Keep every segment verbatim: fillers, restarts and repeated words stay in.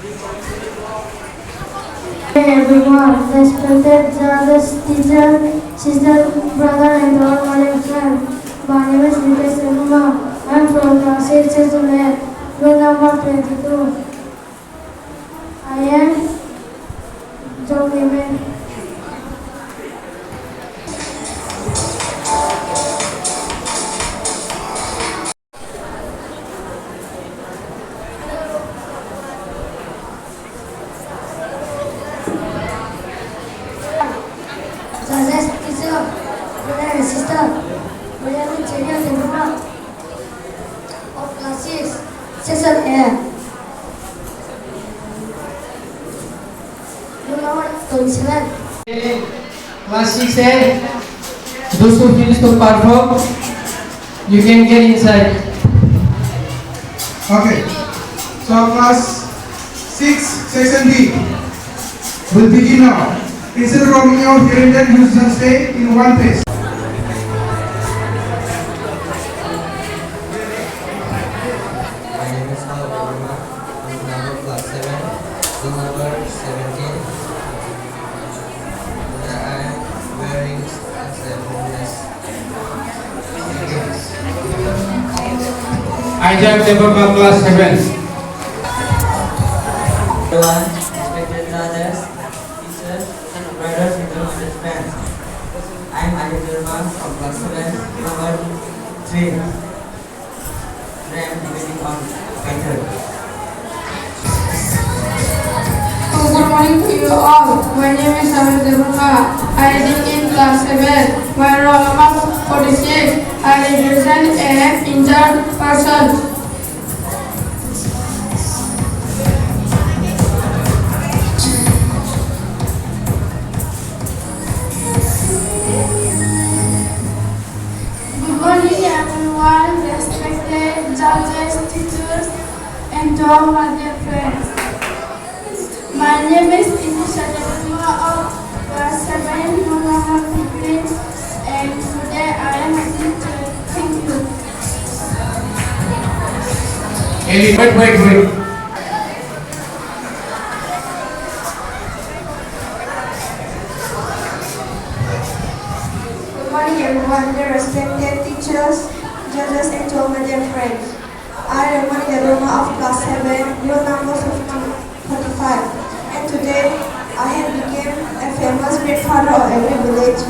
Hey everyone, respected judges, teacher, sister, brother and all my friends. My name is Nitesh Debbarma. I am from class eight, section A, roll number twenty-two. I am John Amen. Judges, teacher, brother and sister, my name is Junior Debbarma of class six, section A. Roll number twenty-seven. Class six A, those who finish to perform, you can get inside. Okay, so class six, section B will begin now. Instead of talking out here and there, you shall stay in one place. My name is Paul Debbarma. Roll number plus seven, roll number seventeen. Today I am wearing as a homeless. Isaac Debbarma, class seven. Everyone, respected judges, teachers, brothers and sisters, friends. I am Isaac Debbarma from class seven, number three. Good morning to you all. My name is Samuel Debbarma. I read in class seven. My roll number forty-six. I represent an injured person. Good morning, everyone, respected judges, teachers, and to all my dear friends. My name is Inisha Debbarma of class seven, roll number fifteen, and today I am a teacher. Thank you. Eli, wait, wait, wait. Good morning, everyone. Dear respected teachers, judges, and to all my dear friends. I am Mani Debbarma of class seven, roll number fifty, forty-five. And today, I have become a famous great father of every village.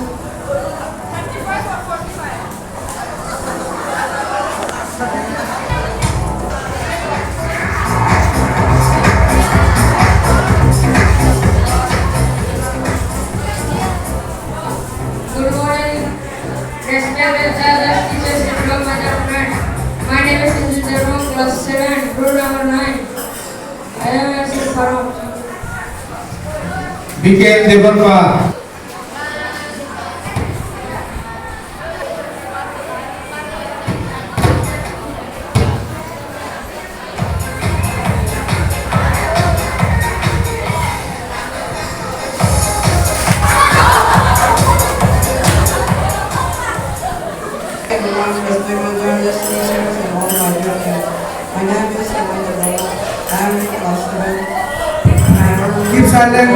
Good morning, respected judges, teachers, and all my dear friends. My name is Sanjay Debbarma, class seven, roll number nine. I am a student from B K M Debbarma. Everyone, respected judges, teachers, and all my dear friends. My name is Samantha Debbarma. I am in class seven. Keep silent.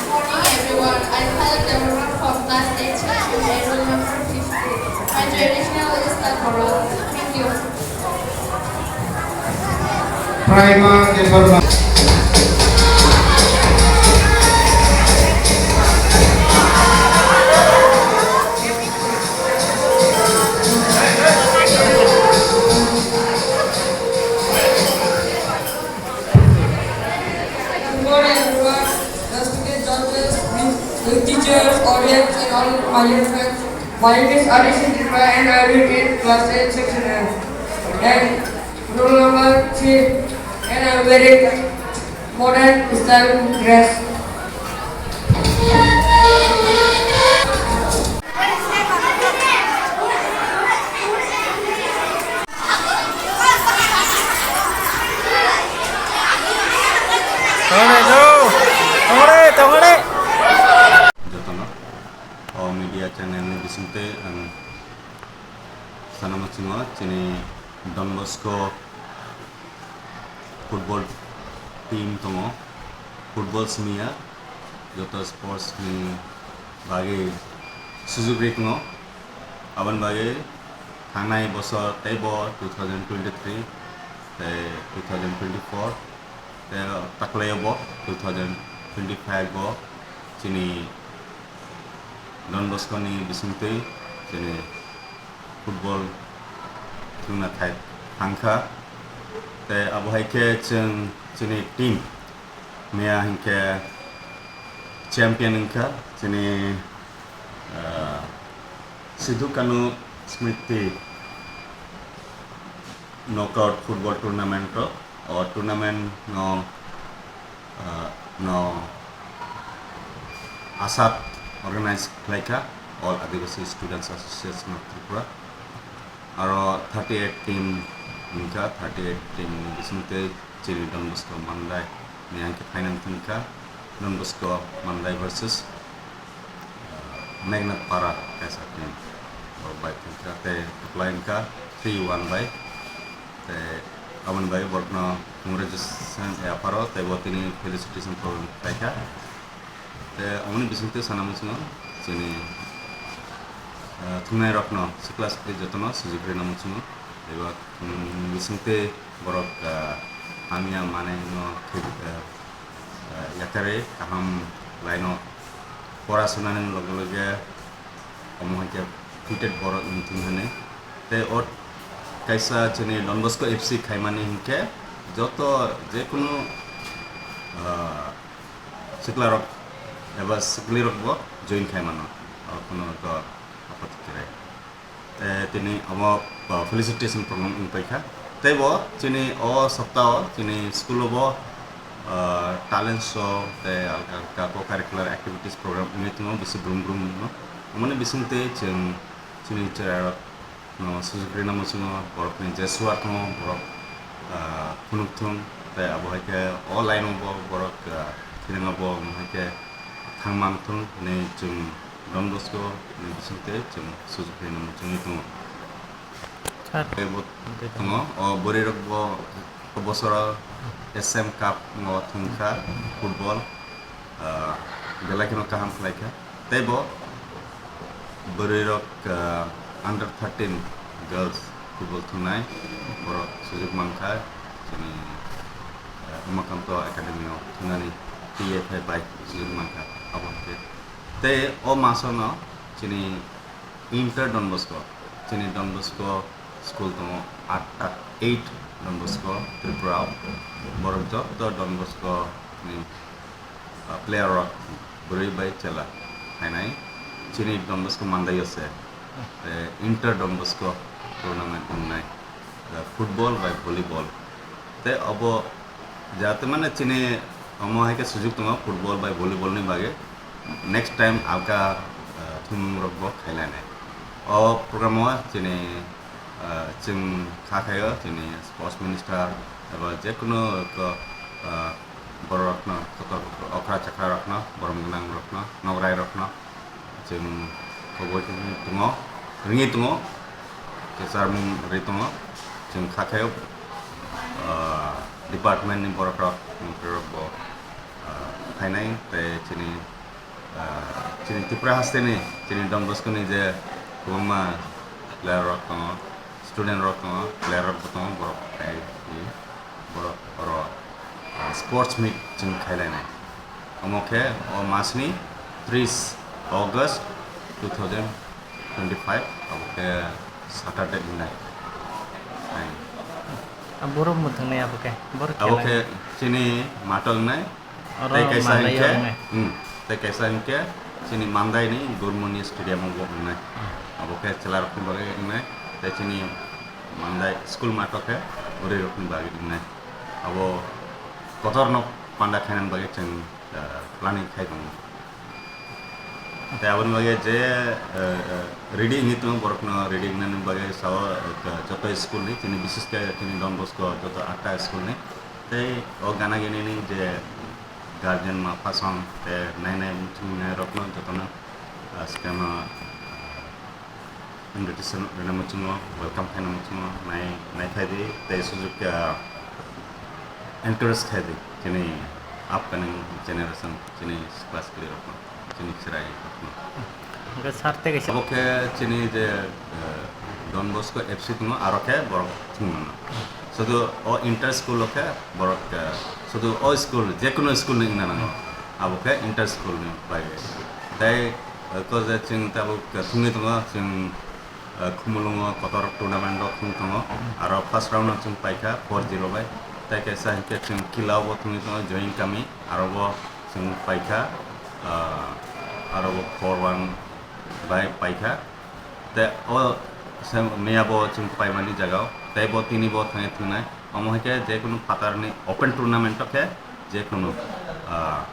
Good morning, everyone. I'm Khaled Debbarma from class eight, section A, roll number fifty. My traditional is Takhoro. Thank you. Praima Debbarma. Good morning, everyone. Respected judges, teachers, audience, and all my dear friends. My name is Arish Tripura and I read in class eight, section A. And roll number three. And I am wearing modern style dress. Tongre, no. Tongre, tongre. Jotono. O Media channel ni bisingtwi ang sana muchungo chini Don Bosco football team tongo, football simiya joto sports ni bagwi sujuk ri tongo. Aboni bagwi thangnai bosor teibo two thousand twenty-three tei two thousand twenty-four tei taklaio bo two thousand twenty-five bo chini Don Bosco ni bisingtwi chini football thwngna thai thangkha. Tei abo hai khe chwng chini team miya hinkhe champion wngkha chini, ah, Sidhu Kanu Smriti knockout football tournament o. O tournament no, ah, no ASAD organize khlaikha, All Adivasi Students Association of Tripura. Aro thirty-eight team wngkha, thirty-eight team ni bisingtwi chini Don Bosco Mandai ni hinkhe final thangkha, Don Bosco Mandai versus Meghnad Para kaisa team. Borok bai thangkha tei kwplai wngkha three one bai. Tei aboni bai borokno congratulation yapharo tei bo tini felicitation program khlaikha. Tei aboni bisingtwi sana muchungo chini, ah, thwngnairokno sikla sikli jotono sujuk rwna muchungo. Eba, mm, bisingtwi borok, ah, hamya manai no khe, ah, ah, yakarwi kaham laino pora sunani loge loge omo hai khe fitted borok wng thung hwnwi. Tei o kaisa chini Don Bosco F C khaimani hinkhe joto jekunu, ah, siklarok eba siklirokbo join khaimano. O kheno to apot kre. Eh, tini omo, uh, felicitation program wngpaikha. Teibo chini o saptao chini school o bo, uh, talent show tei alka alka co-curricular activities program wngwi tongo bisi brum brum no. Omoni bisingtwi chwng chini chwrairok no sujuk rina muchungo borokni je suar tongo borok, uh, phunuk thung tei abo hai khe o line o bo borok, uh, thwinango bo omo hai khe thang mang thung hinwi chwng Don Bosco ni bisingtwi chwng sujuk rina muchungwi tongo. Sir. Tei bo tongo, o bwrwi rok bo bosoro S M Cup no thwngkha football, ah, belai kheno kaham khlaikha. Tei bo bwrwi rok, ah, under thirteen girls football thwngnai borok sujuk mankha, chini, ah, Umakanto Academy o thwngnani T F A bai sujuk mankha abo hai khe. Tei o masono chini Inter Don Bosco, chini Don Bosco school tongo, atta, eight Don Bosco Tripura o. Borok joto Don Bosco ni, ah, player rok bwrwi bai chela phainai. Chini Don Bosco Mandai o se, eh, Inter Don Bosco tournament wngnai. Ah, football bai volleyball. Tei obo jate mane chini omo hai khe sujuk tongo football bai volleyball ni bagwi. Next time alka, ah, thwngmung rok bo khailai nai. O program o chini, ah, chwng kha khaio chini sports minister eba jekunu ko, ah, borok rokno kotor kotor okra chakra rokno, borom gwnang rokno, nograi rokno. Chwng khoboi tongo, ringwi tongo, kwcharmung ri tongo. Chwng kha khe, ah, department ni borok rok, borok bo, ah, phainai tei chini, ah, chini Tripura haste ni chini Don Bosco ni je kwbangma player rok tongo, student rok tongo, player rok bo tongo, borok phai borok oro, ah, sports meet chwng khailainai. Omo khe o masni tris August two thousand twenty-five, abo khe Saturday wngnai. Hai. Ah, borok mwthang nai abo khe, borok abo khe chini mato wngnai. Oro tei kaisa Mandai hinkhe, wngnai. Hmm, tei kaisa hinkhe chini Mandai ni Gurmoni Stadium o bo wngnai. Hmm. Abo khe chwla rokni bagwi wngnai. Tei chini Mandai school mato khe bwrwi rokni bagwi wngnai. Abo kotor no panda khainani bagwi chwng, ah, planning khai tongo. Tei aboni bagwi je, ah, ah, ready wngwi tongo, borokno ready wngnani bagwi sao, ah, joto school ni, chini bises khe chini Don Bosco joto atta school ni. Tei o gana gini ni je guardian ma phasong tei nainai muchungnai rokno jotono Askeno invitation rina muchungo, welcome khaina muchungo, nai nai khai di, tei sujuk khe encourage khai di chini upcoming generation, chini class three rokno, chini chwrai rokno. Hingke sir tei kaisa. Abo khe chini je Don Bosco F C tongo, aro khe borok thwngmano. Sudu o inter school o khe borok sudu o school, jekunu school ni wngna nango, abo khe inter school ni bai. Tei ko je chwng tabuk thwngwi tongo, chwng Khumulwngo kotor tournament o thwng tongo, aro first round o chwng paikha four zero bai, tei kaisa hinkhe chwng Kila o bo thwngwi tongo, Join Kami, aro bo chwng paikha, aro bo four one bai paikha. Tei o sem-, miya bo chwng paimani jagao, tei bo tini bo thangwi thwngnai. Omo hai khe jekunu phatarni open tournament o khe jekunu, ah,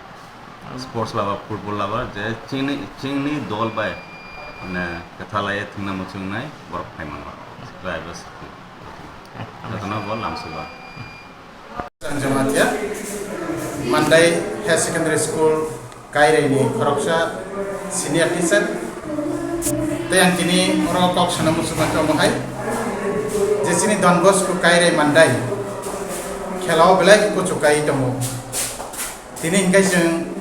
sports lover, football lover, je chini, chini dol bai, mane, kwthalai thwngna muchungnai borok phai mano. Jotono bo lamsugo. Jamatia, Mandai Higher Secondary School, Kairai ni khoroksa senior teacher. Tei ang tini oro kok sana muchungma khe omo hai, je chini Don Bosco Kairai Mandai khela o belai kuchuk kai tongo. Tini hinkhe chwng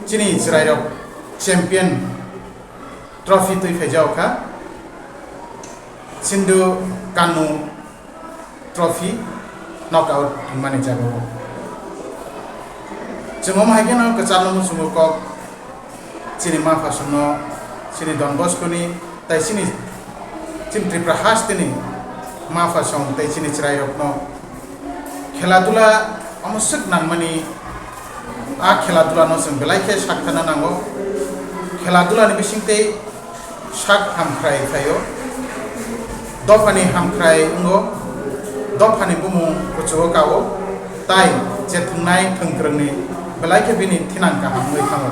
chini chwrairok champion trophy twi phaijao kha. Sindhu Kanu Trophy knockout hwnmani jagao. Chwng omo hai kheno kwcharno muchungo kok chini ma phasongno, chini Don Bosco ni, tai chini, chini Tripura hasteni ma phasong tai chini chwrairokno khela dula omo swk nangmani, a khela dulano chwng belai khe sak thana nango. Khela dulani bisingtwi sak hamkhrai phaio, dophani hamkhrai wngo, dophani bumung kuchugo kao, tai je thwngnai thwngkwrwngni belai khe bini thinang kaham wngwi thango.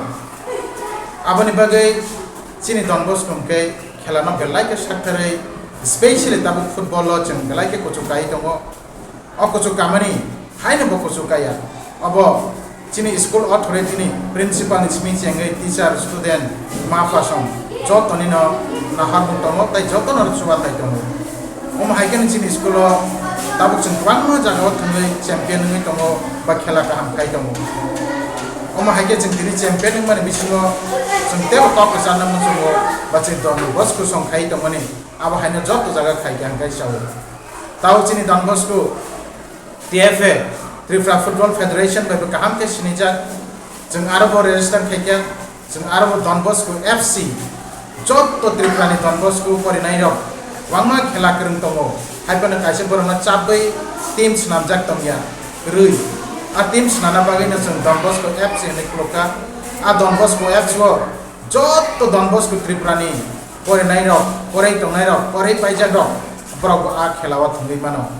Aboni bagwi chini Don Bosco hwnkhe khelano belai khe saktharwi, specially tabuk football-o chwng belai khe kuchuk kai tongo. O kuchuk kamani haino bo kuchuk kaya. Obo chini school authority ni principal ni simi chengwi teacher, student, ma phasong jotoni no naharmung tongo tei jotono chubathai tongo. Omo hai khe chini school o tabuk chwng kwbangma jaga o thwngwi champion wngwi tongo ba khela kaham khai tongo. Omo hai khe chwng tini champion wngmani bisingo chwng teibo kok kwcharno muchungo ba chwng Don Bosco song khai tongmani abo haino joto jaga khai khe hwnkhe sao. Tao chini Don Bosco T F A, Tripura Football Federation bai bo kaham khe sinijak. Chwng aro bo register khai kha, chwng aro bo Don Bosco F C, joto Tripura ni Don Bosco porinai rok kwbangma khela kwrwng tongo. Hai phano kaisa borokno chabwi team swnamjak tongya, rwi. A team swnamna bagwino chwng Don Bosco F C hinwi khuluk kha. A Don Bosco F C o joto Don Bosco Tripura ni porinai rok, porwi tongnai rok, porwi paijak rok, borok bo a khela o thwngwi mano.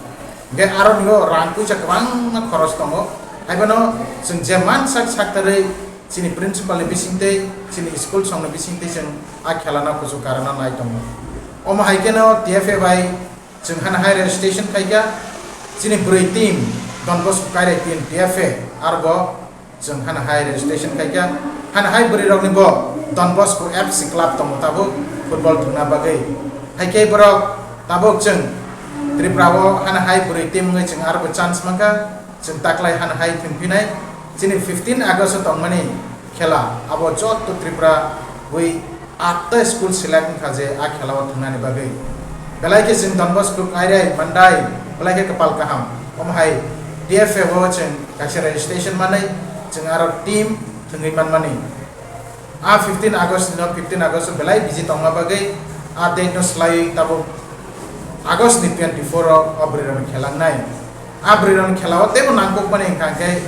Hingke aro ni o rang puisa kwbangma khoros tongo. Haiphano chwng je mansak saktarwi chini principal ni bisingtwi, chini school song ni bisingtwi chwng a khela no kuchuk karana nai tongo. Omo hai kheno T F A bai chwng hano hai registration khai kha, chini bwrwi team, Don Bosco Kairai team T F A, aro bo chwng hano hai registration khai kha. Hano hai bwrwi rokni bo Don Bosco F C club tongo tabuk football thwngna bagwi. Hai khe borok tabuk chwng Tripura o hano hai bwrwi team wngwi chwng aro bo chance mankha. Chwng taklai hano hai thwngphinai. Chini fifteen August o tongmani khela abo joto Tripura wi atta school select wngkha je a khela o thwngnani bagwi. Belai khe chwng Don Bosco Kairai Mandai belai khe kwpal kaham. Omo hai T F A o chwng kaisa registration manwi chwng aro team thwngwi manmani. A fifteen August no, fifteen August o belai busy tongma bagwi a date no swlaiwi tabuk August ni twenty-four o o bwrwi rokni khelangnai. A bwrwi rokni khela o teibo nangkukmani wngkha hwnkhe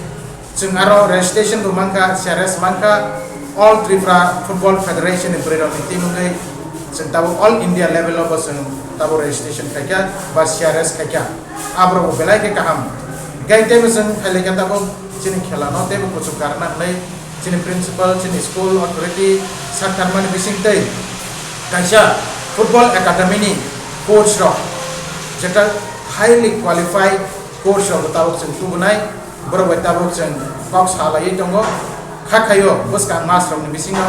chwng aro registration bo mankha, C R S mankha, All Tripura Football Federation ni bwrwi rokni team wngwi chwng tabuk All India level o bo chwng tabuk registration khaikha ba C R S khaikha. Aborok bo belai khe kaham. Hwnkhe teibo chwng khailai kha tabuk chini khela no teibo kuchuk karna hwnwi chini principal, chini school authority sak tharmani bisingtwi kaisa football academy ni coach rok, jeta highly qualified coach rok bo tabuk chwng tubunai, borok bai tabuk chwng kok salaiwi tongo. Kha khaio bwskang mas rokni bisingo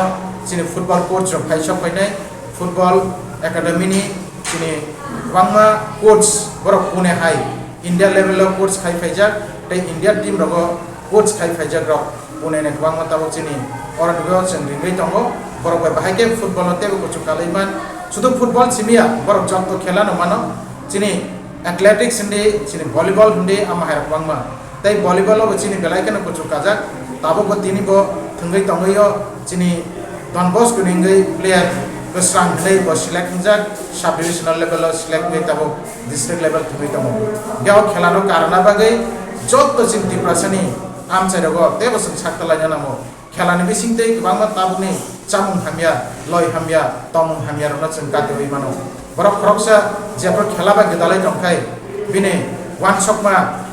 Chini football coach rok phai sok phainai, football academy ni chini kwbangma coach borok Pune hai India level o coach khai phaijak, tei India team rogo coach khai phaijak rok Pune ni kwbangma tabuk chini oro ni o chwng ringwi tongo. Borok bai bahai khe football no teibo kuchuk kalaiman, sudu football simiya borok jotto khela no mano, chini athletics hindi, chini volleyball hindi, ama hai rok kwbangma. Tei volleyball o bo chini belai kheno kuchuk kajak. Tabuk bo tini bo thwngwi tongwi o chini Don Bosco ni wngwi player kwsrang hwnwi bo select wngjak, sub divisional level o select wngwi tabuk district level thwngwi tongo. Hwnkhe o khela no karna bagwi jotto chini Tiprasa ni amchai rogo teibo chwng sak talaina nango. Khela ni bising tei kwbangma tabuk ni chamung hamya, loi hamya, tongmung hamya rok no chwng katiwi mano. Borok khoroksa jephru khela bai gwdalai tongkhai bini uansukma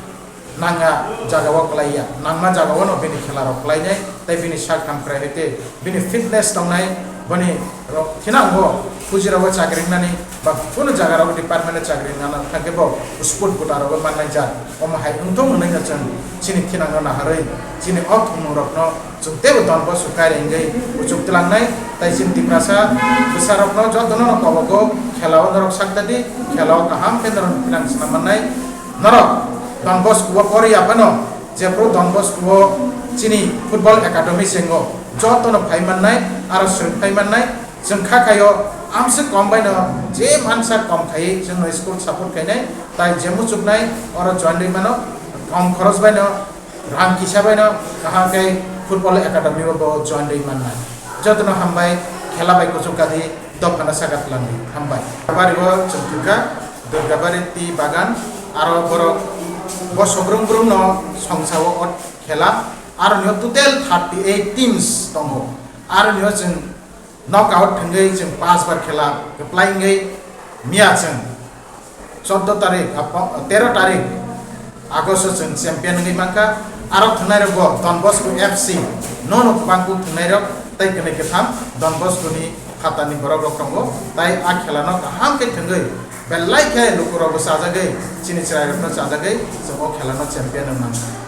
nangma jaga o kwlaiya, nangma jaga o no bini khela rok kwlainai, tei bini sak hamkrai hai tei bini fitness tongnai, boni rok thinango puji rogo chakri wngnani ba kunu jaga rogo department o chakri wngnani thangkhe bo sport quota rogo mannai jak. Omo hai wngthung hwnwi no chwng chini thinango naharwi chini o thwngmung rokno chwng teibo Don Bosco kaire wngwi kuchuk twlangnai, tei chini Tiprasa bwsa rokno jotono no kobogo khela o norok sak tadi, khela o kaham khe norok thinang swnam mannai. Norok Don Bosco o poriya phano, jephru Don Bosco o chini football academy chengo, jotono phai mannai, aro swrwng phai mannai. Chwng kha khaio, amswk kom baino je mansa kom khaiwi chwngno school support khainai, tai je muchuknai oro join rwi mano, kom khoros baino, rang kisa baino, kaham khe football academy o bo join rwi mannai. Jotono hambai, khela bai kuchuk kadi, dophano saka twlangdi. Hambai. Bari o chwng thwngkha, Durgabari Tea Bagan, aro borok bo sobrung brung no songsa o ot khela, aro nio total thirty eight teams tongo. Aro nio chwng knockout thwngwi chwng pas bar khela kwplai wngwi miya chwng chordo tarik, ah, po-, tero tarik August o chwng champion wngwi mankha. Aro thwngnai rok bo Don Bosco F C, nono kwbang kuk thwngnai rok tei kwnwi kwtham Don Bosco ni phatani borok rok tongo, tai a khela no kaham khe thwngwi belai khe luku rok bo chajagwi chini chwrai rok no chajagwi chwng o khela no champion wng mankha.